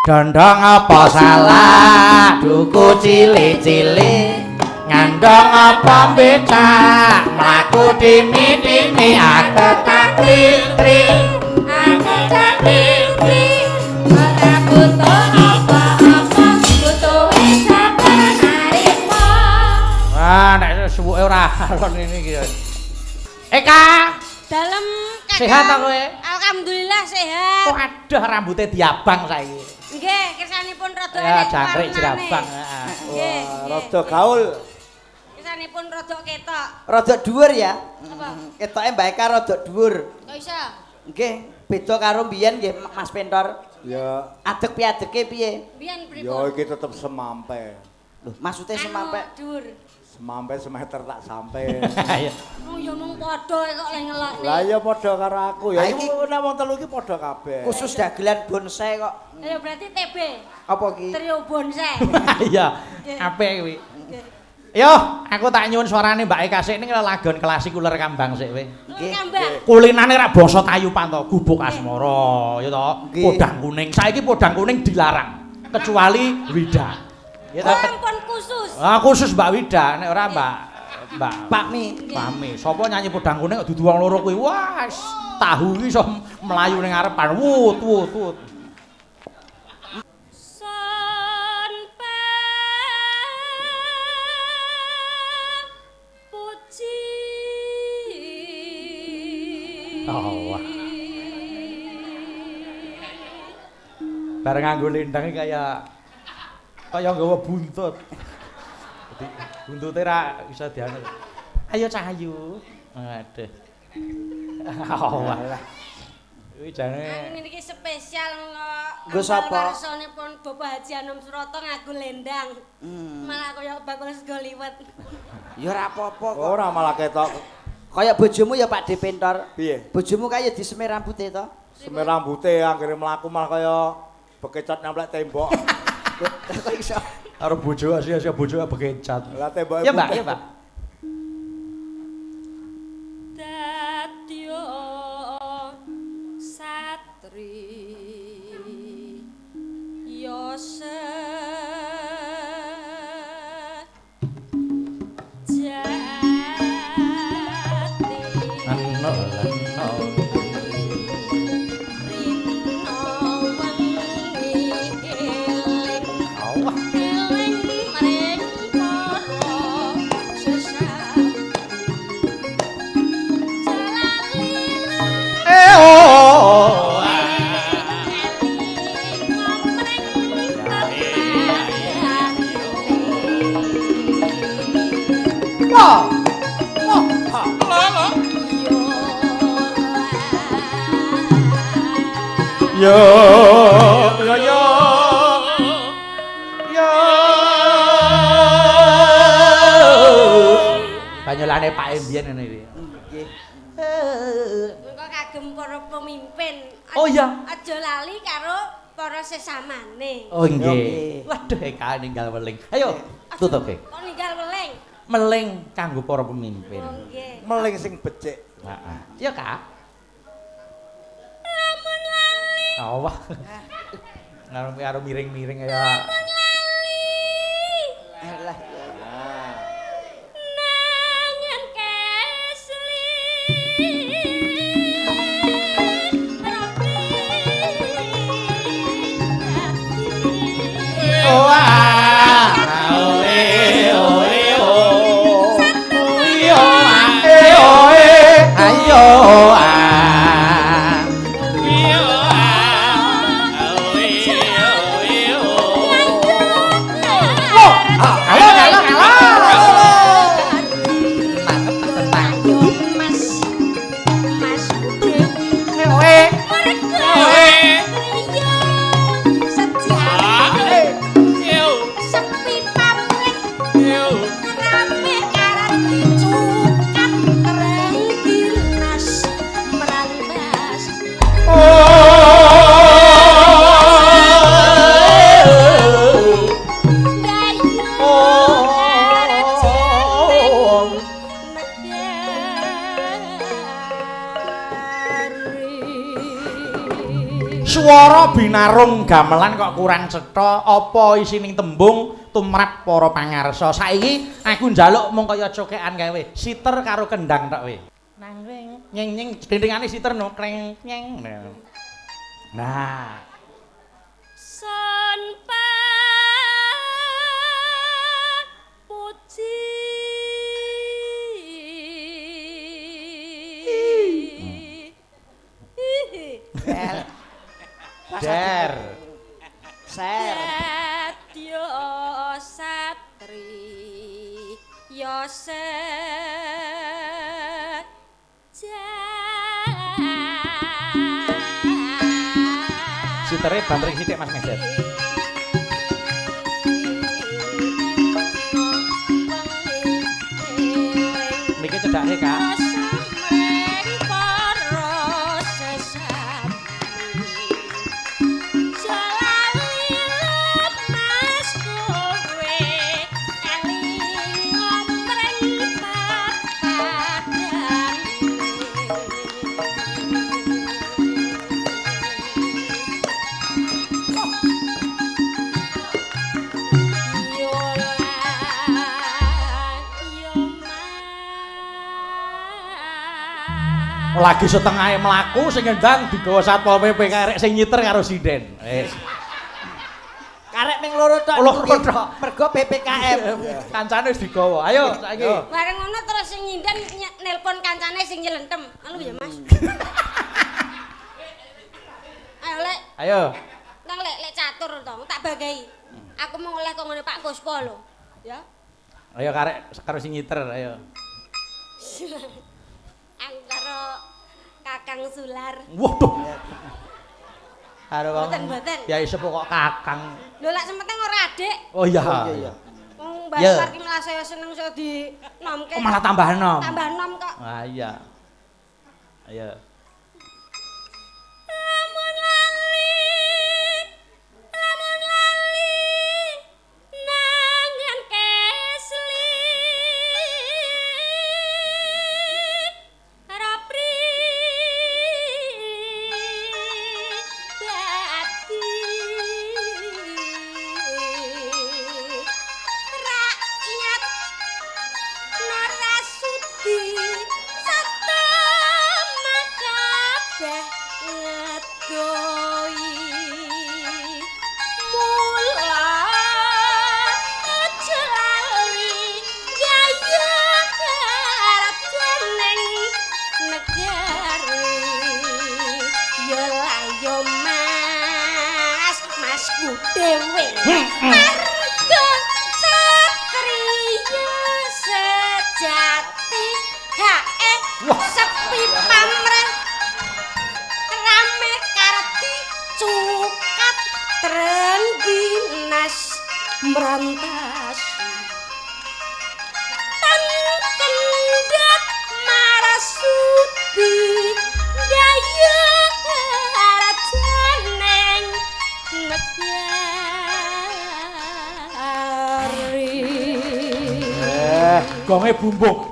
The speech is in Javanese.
Dondong apa salah duku cilik-cilik ngandong apa becak mlaku dimi-dimi aku tak tri Aku tak tri ora butuh apa-apa, butuhe sabar narima. Wah, nek suwuke ora alon ini iki. Eka, Dalem Kakang. Sehat ta kowe? Alhamdulillah sehat. Kok aduh rambutnya diabang saiki. Nggih, kersanipun rada Ya enek jangkrik warnane. jerabang, heeh. Nggih. Rada gaul. Kersanipun rada ketok. Rada dhuwur ya. Apa? Ketoke Mbak Eka rada dhuwur. Kok iso? Nggih, beda karo mbiyen nggih Mas Pentor. Ya, Adeg piadege piye? Biyen ya pripun? iki tetep semampe. Lho, maksude semampe. Anu, dhuwur. Semampe semeter tak sampe. Iya. Oh ya mung padha kok le ngelokne. Lah ya padha karo aku ya. Lah Iki iki- nek wong telu iki padha kabeh. Khusus dagelan bonsai kok. Ya berarti TB. Apa ki? Trio bonsai. Iya, apik kuwi. Yo, aku tak nyuwun suarane Mbak Eka sik ning lelagon klasik Uler Kambang sik kowe. Nggih. Kambang. Kulinane rak basa tayupan to, gubuk asmara, ya to. Nggih. Podang kuning. Saiki podang kuning dilarang kecuali Wida. Ya Oh, to. ampun khusus. Ah, khusus Mbak Wida, nek ora Mbak Mbak Pak Mi. Pami. Sapa nyanyi podang kuning kok dudu wong loro kuwi. Wah, tahu iki iso mlayu ning ngarepan. Wut wut wut. Son puji. Oh, wah. Bareng nganggo lendang iki kaya kaya nggawa buntut. Dadi buntute ra iso dianu. Ayo Cahayu. Aduh. Oh, wah. Kuwi jane Anu niki spesial kok. Nggo sapa? Warsanipun Bapak Haji Anom Suroto nganggo lendang. Malah kaya bakul sego liwet. Ya ora apa-apa kok. Ora malah ketok Kaya bojomu ya Pak De Pentor. piye? Bojomu kaya disemir rambute to. Semir rambute anggere mlaku malah kaya bekecat nemplek tembok. Kok iso? Karo bojo asia-asia bojo bekecat. Lah temboke Ya, Mbak, putih. ya, Mbak. Dadya satri ya sejati Leno leno. rina wengi eling Allah. eling maring para sesat jalali Eh oh. Wah. Wah. Yo yo yo. Yo. Banyolane Pak mbiyen ngene iki. Nggih. Mengko kagem para pemimpin. Oh, iya. Aja lali karo para sesamane. Oh nggih. Nggih. Waduh Eka ninggal weling. Ayo tutuke. Kok ninggal weling? Meling kanggo para pemimpin. Oh nggih. Meling sing becik. Heeh. Iya, Kak. Lamun lali, Oh, wah. Karo karo miring-miring kaya lali. Alah ya. Nangen kesli. Oh, ah. Oe oe o. Yo ah, e oe. Ayo ah. Yo ah. Oe oe o. Swara binarung gamelan kok kurang cetha, apa isining tembung tumrap para pangarsa. Saiki aku njaluk mung kaya cokekan kae we, siter karo kendang tok we. Nang ring nyeng nyeng dindingane siter no kreng nyeng. Nah, Sun puji der. Ser. Satyo satri yo Sitere bantring sithik Mas Medet. Niki cedhake Kak. Lagi setengahe mlaku sing ngendang digawa Satpol PP karek sing nyiter karo sinden. Wis. Karek ming loro tok. Loro tok. Mergo PPKM. Kancane wis digawa. Ayo saiki. Bareng ngono terus sing nyinden nelpon kancane sing nyelentem. Anu ya Mas. Ayo lek, Ayo. nang lek lek catur to, tak bagai. Aku mau oleh kok ngene Pak Kuspo lho. Ya. Ayo karek karo sing nyiter ayo. Aku karo Kakang Sular. Waduh. Karo wong. Mboten, mboten. Ya iso kok Kakang. Lho lak sementing ora adik. Oh iya. Oh iya iya. Wong Mbah Ya. Sular ki malah saya seneng saya dinomke. Oh, malah tambah nom. Tambah nom kok. Ah iya. Ayo. Lamun lali, lamun lali, nangan kesli, ora pribadi, rakyat ora sudi setema kabeh ngedoi mula aja lali gaya dening negari ya layo mas masku dhewe marga satriya sejati hae sepi pamrih rame kardi cukat trengginas mbrantas tan kendhat marasudi gaya rajaneng negari. Gonge bumbung.